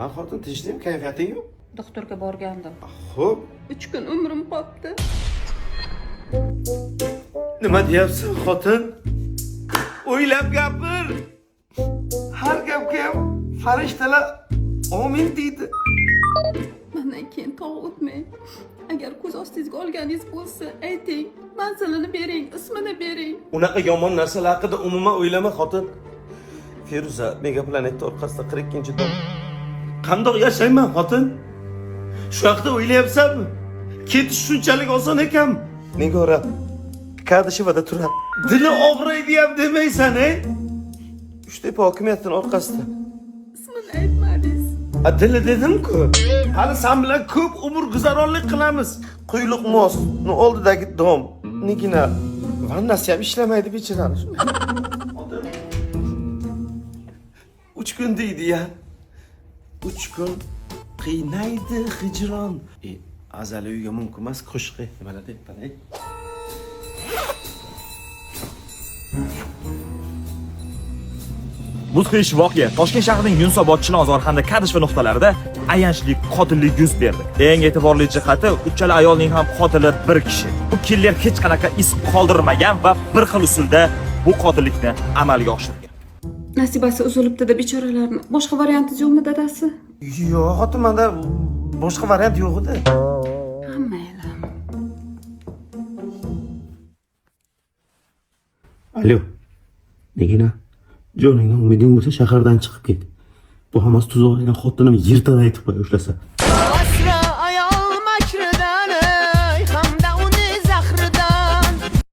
Ha xotin, tinchlikmi, kayfiyating yo'q? Doktorga borgandim. Xo'p. 3 kun umrim qolibdi. Nima deyapsan, xotin? O'ylab gapir. Har gapga ham farishtalar omin deydi. Mandan keyin tog' o'tmang. Agar ko'z ostingizga olganingiz bo'lsa, ayting. Manzilini bering, ismini bering. Unaqa yomon narsalar haqida umuman o'ylama, xotin. Feruza Mega Planetda orqasida 42-dom. Qandoq yashayman, xotin? Shu haqida o'ylayapsanmi? Ketish shunchalik oson ekanmi? Nigora Kadishevada turadi. Dili og'riydi ham demaysan, ey? Uchtepa hokimiyatining orqasida. Ismini aytmadingiz. A dili dedim-ku. Hali san bilan ko'p umr guzaronlik qilamiz. Quyliq most, oldidagi dom, nigina. Vannasi ham ishlamaydi bechorani. 3 kun deydi ya. 3 kun qiynaydi hijron. E, azali uyga mumkin emas qo'shiqi. Nimalar deyapman, ey? Mudhish voqea Toshkent shahrining Yunusobod, Chilonzor hamda Kadishva nuqtalarida ayanchli qotillik yuz berdi. Eng e'tiborli jihati, uchala ayolning ham qotili bir kishi. Bu killer hech qanaqa iz qoldirmagan va bir xil usulda bu qotillikni amalga oshirgan. Nasibasi uzilibdi-da bechoralarni. Boshqa variantingiz yo'qmi, dadasi? Yo'q, xotin, menda boshqa variant yo'q edi. Ha, mayli. Alo. Nigina, joningdan umiding bo'lsa shahardan chiqib ket. Bu hammasi tuzoq degan xotinim yirtadi aytib qo'y ushlasa.